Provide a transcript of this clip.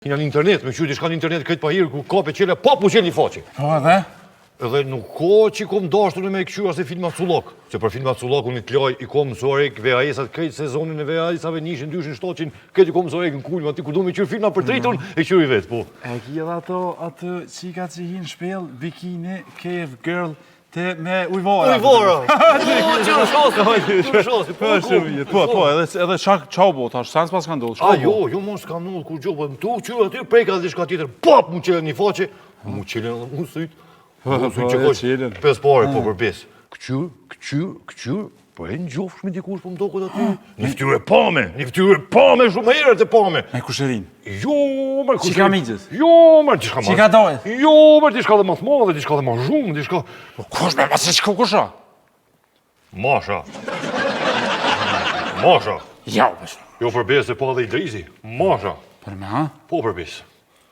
Hina në internet, me kqyr diçka në internet këtë pahir, ku kape çela, pa pu çel një faqe. Po edhe? Edhe nuk ka që kom dashtur me kqyr asnjë filma cullak. Se për filma cullak unë të laj, i kom në Suharekë VHS-at, krejt sezonin e VHS-ave, njëshin, dyshin, shtatëshin, krejt i kom në Suharekë në kulm, aty kur du me kqyr filma për tritun, mm. e kqyri vetë, po. E ki edhe ato, atë qika që hin n'shpellë, bikini, cave girl, Te me ujvara. Ujvara. Po, që në shosë, që në shosë, po, po, po, po, edhe, edhe qa, qa u bo, tash, sen s'pas ka ndodhë, çka u bo? A, jo, jo, mos ka ndodhë, kur gjo, po, më tu, që aty, preka dhe diçka tjetër, pap, mu çelën një faqe, mu çelën edhe mu sytë, mu po, sytë që po, koj, pes pare, po, për besë. Këqyr, këqyr, këqyr, Po e në gjofsh me dikush po më doket aty. Një fytyrë e pame, një fytyrë e pame shumë herët e pame. Me kushërin. Jo, me kushërin. Çika mixhës. Jo, me diçka më. Çika dojës. Jo, me diçka dhe më të madhe, diçka dhe më shumë, diçka. Po kush me mos çka kush a? Masha. Masha. Jo, po. Jo për besë e pa dhe Idrizi. Masha. Për me, ha? Po për besë.